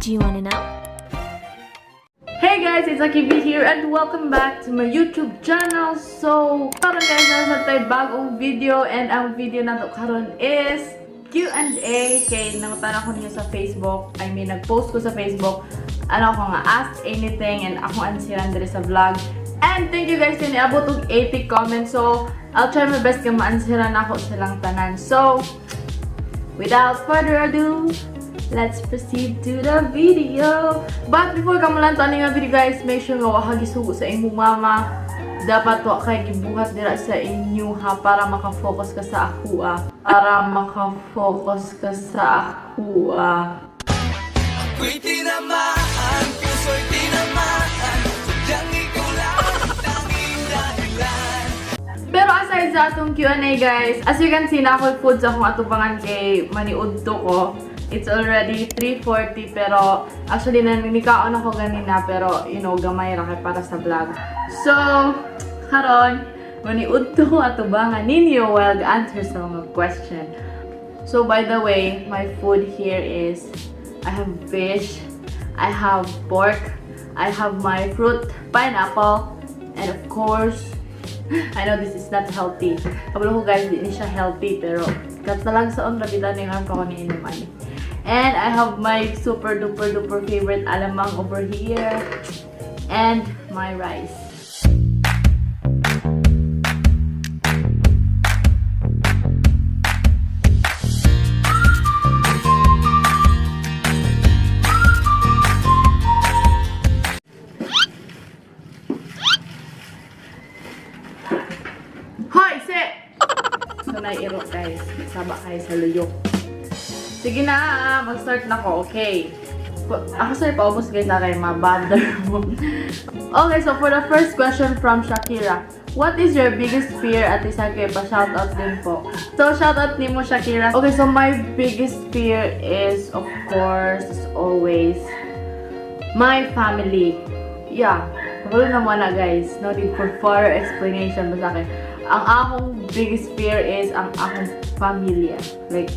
Do you wanna know? Hey guys, it's Aki V here and welcome back to my YouTube channel. So, karon guys, nasa tayo bagong video and ang video nato karon is Q&A kay nangutana ko ninyo sa Facebook. I mean, nag-post ko sa Facebook. Ano ako nga, ask anything and ako answeran diri sa vlog. And thank you guys kay niabot og 80 comments. So, I'll try my best kay ma-answeran ako silang tanan. So, without further ado, let's proceed to the video. But before ka mulanto ani nga video guys, make sure nga wa ka gisugo sa imong mama. Dapat wa kay gibuhat dira sa inyo ha para maka-focus ka sa ako ah. Para maka-focus ka sa ako ah. Ako'y tinamaan, puso'y tinamaan. Sadyang ikaw lang ang tanging dahilan. Pero aside sa atong Q&A guys, as you can see na ako food sa akong atubangan kay maniudto ko. It's already 3:40 pero actually nanikaon ako ganina pero you know, gamay ra kay para sa vlog. So, karon maniudto ko atubangan ninyo while answer sa mga question. So by the way, my food here is I have fish, I have pork, I have my fruit, pineapple, and of course, I know this is not healthy. Kabalo ko guys, di ni siya healthy pero katalag sa on rabita ni nga pa ko ni inom ani. And I have my super duper duper favorite alamang over here and my rice. Hoy, sit! So, naiiro guys. Saba kayo sa luyok. Sige na, mag-start na ko. Okay. Ako sa'yo, paubos guys na kayo, mabother mo. Okay, so for the first question from Shakira. What is your biggest fear? At isa kayo, pa-shoutout din po. So, shoutout ni mo, Shakira. Okay, so my biggest fear is, of course, as always, my family. Yeah. Wala na muna, guys. No need for further explanation ba sa akin. Ang akong biggest fear is ang akong pamilya. Like,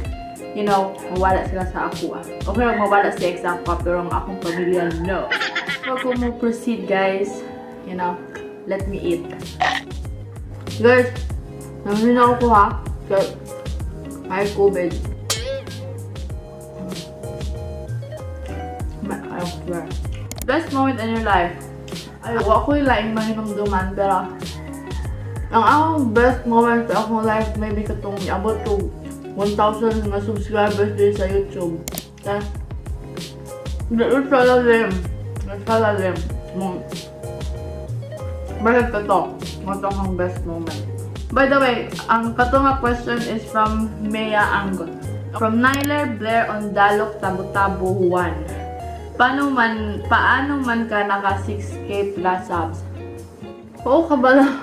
you know, mawala sila sa ako ah. Okay lang mawala si ex ako, pero ang akong pamilya, no. So, kung mo proceed, guys, you know, let me eat. Guys, nangin ako ha. So, I COVID. I swear. Best moment in your life. Ay, wa ko'y laing mahinumduman, pero ang akong best moment sa akong life, maybe katong niabot to 1,000 nga subscribers din sa YouTube. Ta? Sa lalim. Sa lalim. Bakit ka to? Ito ang best moment. By the way, ang kato nga question is from Mea Angot. From Nyler Blair on Dalok Tabu-Tabu 1. Paano man ka naka 6K plus subs? Oo ka ba na?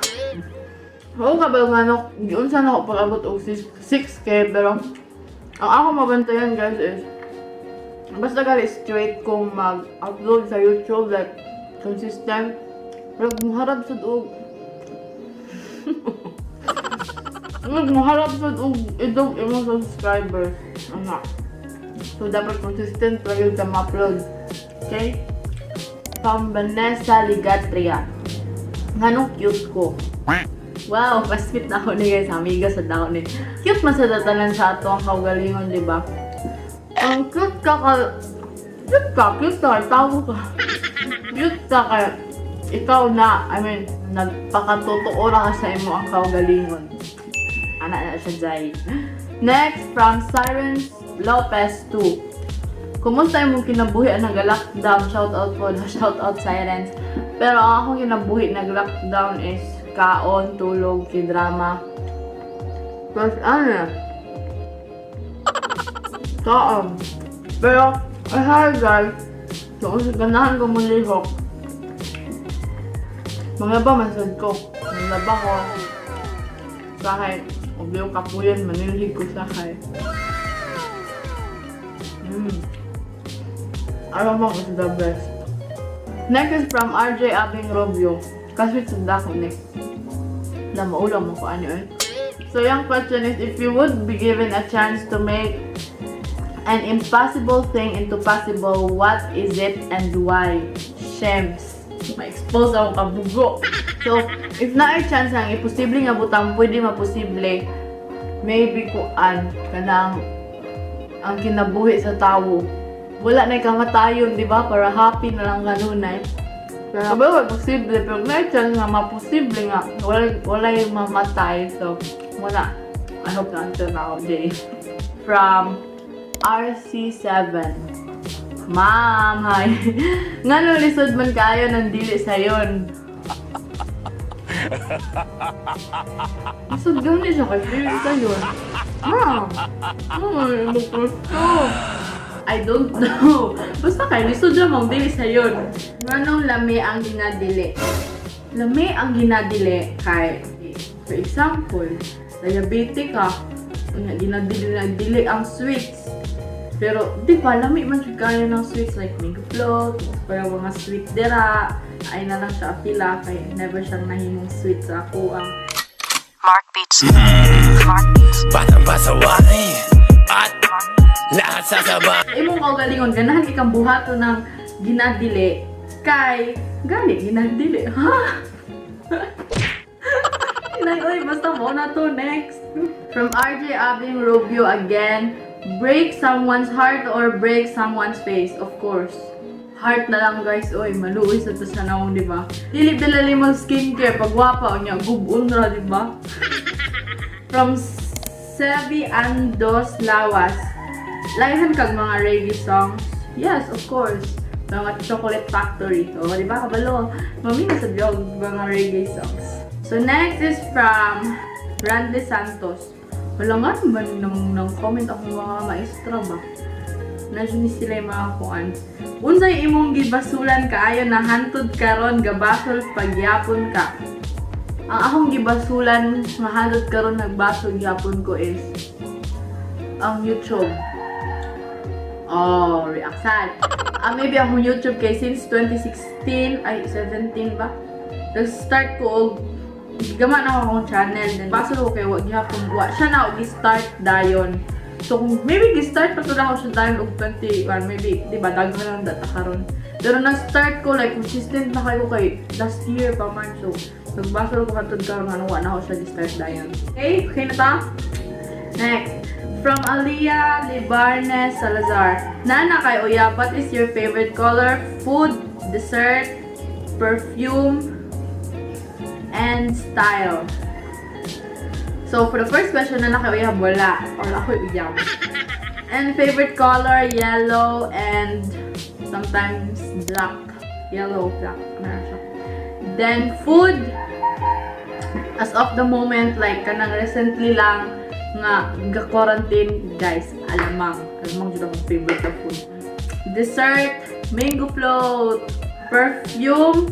Oo ka ba nga no? Giunsa na ako pag-abot og 6K pero ang ako mabantayan guys is basta gali straight kong mag-upload sa YouTube, like consistent. Pero muharap sad og muharap sad og idog imong subscribers. Ana. So dapat consistent pa yun sa ma-upload. Okay? From Vanessa Ligatria. Nganong cute ko? Wow, pasmit na ako ni guys. Amiga sa daon ni. Cute man sa datanan sa ato ang kaugalingon, di ba? Ang cute ka ka. Cute ka, cute ka, tawo ka. Cute ka kay ikaw na, I mean, nagpakatotoo ra ka sa imo ang kaugalingon. Ana na siya, Jai. Next, from Sirens Lopez 2. Kumusta imong kinabuhi ang nag-lockdown? Shout out po, no? Shout out Sirens. Pero ang akong kinabuhi nag-lockdown is kaon, tulog, kidrama. Plus, ano? Kaon. Pero, ay hi guys. So, ganahan ko mulihok. Mga ba, masad ko. Nalaba ko. Sakay. Huwag yung kapuyan, manilhig ko sakay. Alam mo, it's the best. Next is from RJ Abing Robio. Kasi sunda ko ni. Na maulam mo ko ano eh. So, yung question is, if you would be given a chance to make An impossible thing into possible, what is it and why? Shems. Ma-expose akong kabugo. So, if naay chance ang imposible nga butang pwede maposible, maybe kuan, kanang ang kinabuhi sa tawo. Wala na kamatayon, di ba? Para happy na lang kanunay. Pero wala posible, pero naay chance nga maposible nga wala yung mamatay. So, wala. I hope na answer na ako, Jay. From RC7. Ma'am, hi. Ngano lisod man kayo nang dili sayon? Lisod gani siya kay dili sayon. Ma'am, ay, mo gusto. I don't know. Basta kay lisod siya mang dili sayon. Nganong lami ang ginadili? Lami ang ginadili kay, for example, diabetic ka, unya ginadili na dili ang sweets. Pero, di ba, lami man siya kaya ng sweets like mango float, pero mga sweet dira, ay na lang siya apila, kay never siyang nahimong sweet sa ako ang Mark Beats. Mark Beats. Batang pasaway at lahat sasabay. Imong kaugalingon, ganahan ikang buhato ng ginadili, kay, gani, ginadili, ha? Inay, oy, basta mo na to, next. From RJ Abing Rubio again, break someone's heart or break someone's face, of course. Heart na lang guys, oy, maluoy sa to sa naong, di ba? Dili bilali mo skincare, pag gwapa, unya, gubon ra, di ba? From Sevi Andos Lawas, layhan kag mga reggae songs? Yes, of course. Mga Chocolate Factory. O, di ba? Kabalo. Mamina sa vlog, mga reggae songs. So, next is from Randy Santos. Wala nga naman nang comment akong mga maestra ba? Nandiyan ni sila yung mga kuan. Unsay imong gibasulan kaayo na hantud karon gabasol pagyapon ka? Ang akong gibasulan mahantud karon nagbasol gyapon ko is ang YouTube. Oh, react sad. Maybe akong YouTube kay since 2016, ay 17 ba? Nag-start ko og gama na ako akong channel. Then basol ko kay wa gihapon wa siya na og start dayon. So kung maybe gi-start pa to na ako siya dayon og 21, maybe di ba daghan lang data karon. Pero nag-start ko like consistent na kayo kay last year pa man, so nagbasol ko hantod karon nga wa na ako siya gi-start dayon. Okay, okay na ta? Next, from Aliyah Libarnes Salazar. Nana kay Uya, what is your favorite color, food, dessert, perfume, and style? So, for the first question, nana kay Uya, wala. Wala ko uyab. And favorite color, yellow and sometimes black. Yellow, black. Meron siya. Then, food, as of the moment, like, kanang recently lang, nga ga-quarantine, guys, alamang. Alamang jud akong favorite na food. Dessert, mango float. Perfume,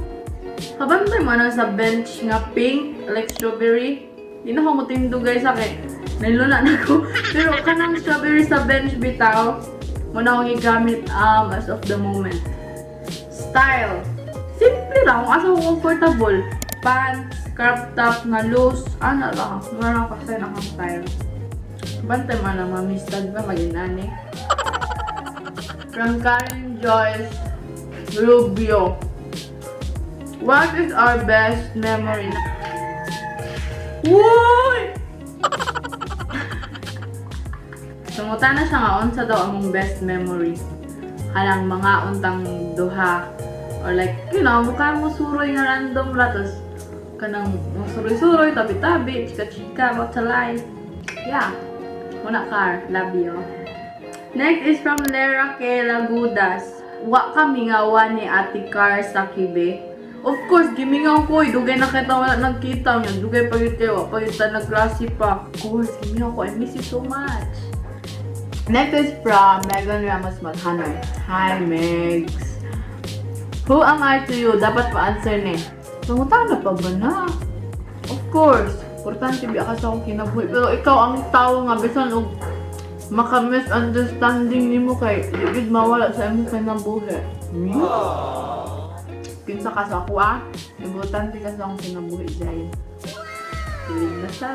kabantay mo na sa Bench nga pink, like strawberry. Di na ako mutindo guys, kay niluna na ko. Pero kanang strawberry sa Bench bitaw, mo na akong gigamit as of the moment. Style, simple lang, kung asa ko comfortable. Pants, crop top nga loose, ano lang, wala kasi na akong style. Bantay man ang mga mistag ba, mag-inani. From Karen Joyce Rubio. What is our best memory? Uy! Sumuta na siya nga, unsa daw among best memory. Halang mga untang duha. Or like, you know, mukha mo suroy nga random ra, tas kanang mo suroy-suroy, tabi-tabi, chika-chika, about sa life. Yeah. Muna car, love you. Next is from Lera K. Lagudas. Wa kami nga wa ni Ate Car sa Kibe. Of course, gimingaw ko. Dugay na kita wala nagkita niya. Dugay pa yun kayo. Wa pa yun ta nagklase pa. Of course, gimingaw ko. I miss you so much. Next is from Megan Ramos Maghanay. Hi, Megs. Who am I to you? Dapat pa-answer ni. Pangutan na pa ba na? Of course. Importante biya ka sa akong kinabuhi. Pero ikaw ang tao nga bisan og maka-misunderstanding nimo kay di gid mawala sa imong kinabuhi. Kinsa ka sa ako, ah? Importante ka sa akong kinabuhi, Jai. Kilig na siya.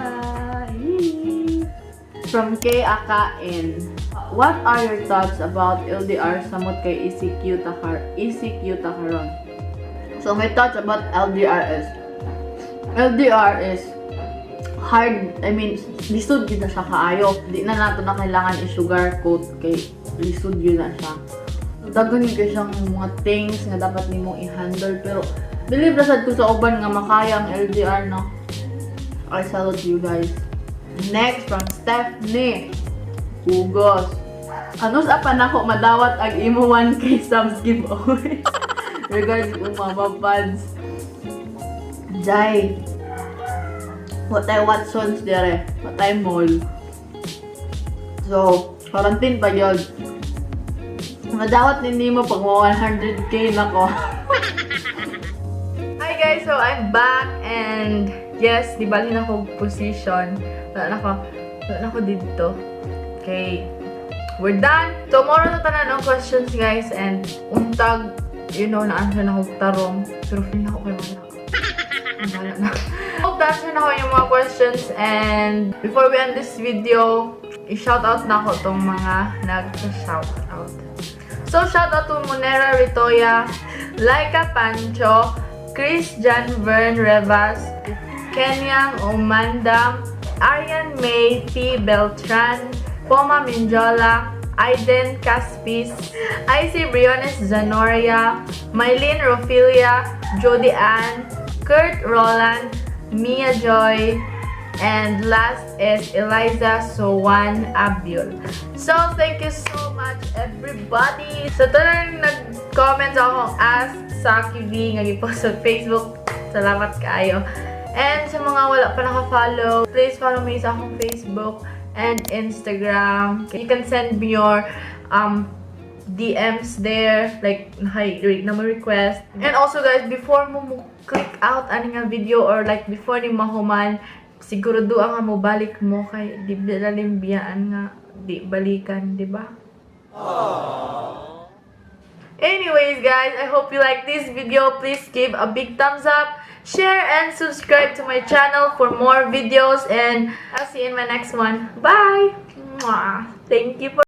Yee. From K Akain. What are your thoughts about LDR samot kay ECQ takar ECQ takaron? So my thoughts about LDR is hard, I mean, lisod gyud na siya kaayo. Di na nato na kailangan i-sugar coat kay lisod gyud na siya. Daghan gyud kay siyang mga things nga dapat nimong i-handle, pero believe ra sad ko sa uban nga makaya ang LDR, no. I salute you guys. Next, from Stephanie Hugos. Kanus-a pa nako madawat ang imo 1K subs giveaway? Regards, Umama Buds. Jai. Watay Watsons dire. Watay mall. So, quarantine pa yun. Madawat ni nimo pag mga 100K na ko. Hi guys, so I'm back and yes, di bali na ko position. Wala na ko dito. Okay. We're done. Tomorrow na tanan ang questions, guys, and untag, na-answer na ko tarong. Pero feel na ko kay wala. Wala na. Hope na-answer na ko yung mga questions, and before we end this video, i-shoutout na ko tong mga nag-shoutout. So, shoutout to Monera Ritoya, Laika Pancho, Chris John Vern Revas, Kenyang Umandam, Arian May P. Beltran, Poma Minjola, Aiden Caspis, IC Briones Zanoria, Mylene Rofilia, Jody Ann, Kurt Roland, Mia Joy, and last is Eliza Sowan Abiol. So, thank you so much, everybody! Sa tanan nag-comment sa akong Ask Saki V nga gipost sa Facebook, salamat kaayo. And sa mga wala pa naka-follow, please follow me sa akong Facebook and Instagram. You can send me your DMs there, like, hi, na mo request. And also guys, before mo click out ani nga video or like before ni mahuman, siguro do nga mo balik mo kay di lalim biyaan nga di balikan, di ba? Anyways, guys, I hope you like this video. Please give a big thumbs up, share, and subscribe to my channel for more videos. And I'll see you in my next one. Bye! Mwah. Thank you for